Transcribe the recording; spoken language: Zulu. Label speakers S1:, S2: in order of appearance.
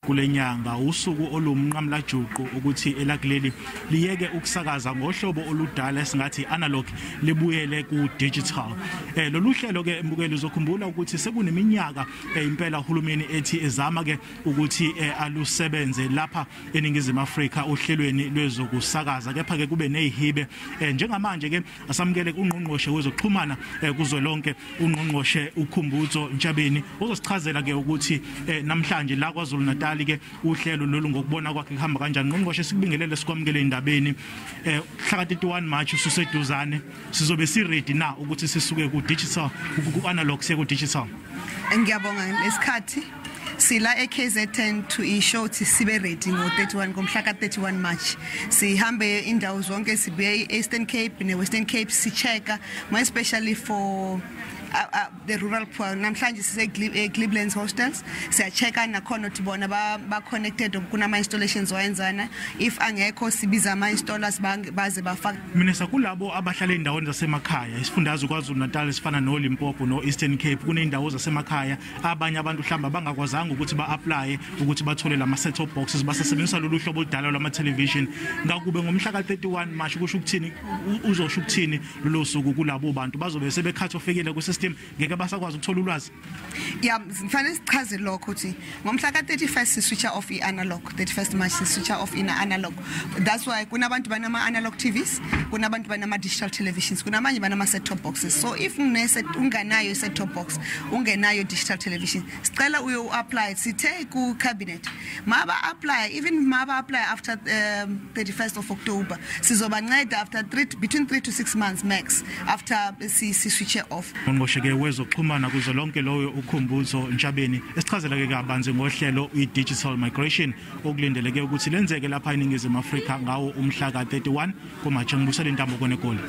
S1: Kulenyanga usuku olumnqamlajuqu ukuthi elakuleli liyeke ukusakaza ngohlobo oludala esingathi analog libuyele ku digital. Lolu hlelo ke, mbukeli, uzokhumbula ukuthi sekuneminyaka impela uhulumeni ethi ezama ke ukuthi alusebenze lapha eNingizimu Afrika uhlelweni lwezokusakaza, kepha ke kube nezihibe. Njengamanje ke asamukele ungqongqoshe wezokuxhumana kuzwelonke, ungqongqoshe uKhumbudzo Ntshavheni, uzosichazela ke ukuthi namhlanje la KwaZulu Natal ke uhlelo lolu ngokubona kwakhe kuhamba kanjani. Ngqongqoshe, sikubingelele, sikwamukele endabeni. Mhla ka 31 March ususeduzane, sizobe si ready na ukuthi sisuke ku digital, ku analog siye ku digital?
S2: Ngiyabonga lesikhathi. Sila eKZN to ensure ukuthi sibe ready ngo-31, ngomhla ka-31 March. Sihambe indawo zonke, sibuye e-Eastern Cape ne-Western Cape, si-checka more especially for the rural poor. Namhlanje sise Glebelands hostels, siya-checka nakhona ukuthi bona ba connected, kunama installations wayenzana. If angekho, sibiza ama installers baze bafaka.
S1: Minister, kulabo abahlala endaweni zasemakhaya, isifundazwe KwaZulu Natal sifana no Limpopo no Eastern Cape, kunendawo zasemakhaya abanye abantu mhlamba bangakwazanga ukuthi ba-apply ukuthi bathole lama set top boxes, basasebenzisa lolu hlobo oludala lwama television. Ngakube ngomhla ka31 March kusho ukuthini, uzosho ukuthini lolo suku kulabo bantu bazobe sebe-cut offekile ku system, ngeke basakwazi ukuthola ulwazi?
S2: Yeah, kufanele sichaze lokho ukuthi ngomhla ka-31 si-switcha off i-analog. 31st March si-switcha off ina-analog. That's why kunabantu banama-analog TVs, kunabantu banama-digital televisions, kunamanye banama-set top boxes. So if unganayo i-set top box, ungenayo digital television, sicela uyo-apply. Sithe ku-cabinet maba-apply, even maba-apply after 31st of October, sizobanceda after between 3 to 6 months max after si-switche off.
S1: Ngqongqoshe ke wezokuxhumana kuzwelonke loyo, uKhumbudzo Ntshavheni, esichazela ke kabanzi ngohlelo i-digital migration okulindeleke ukuthi lenzeke lapha eNingizimu Afrika ngawo umhla ka-31 kuMarch. Ngibusela intambo kone Egoli.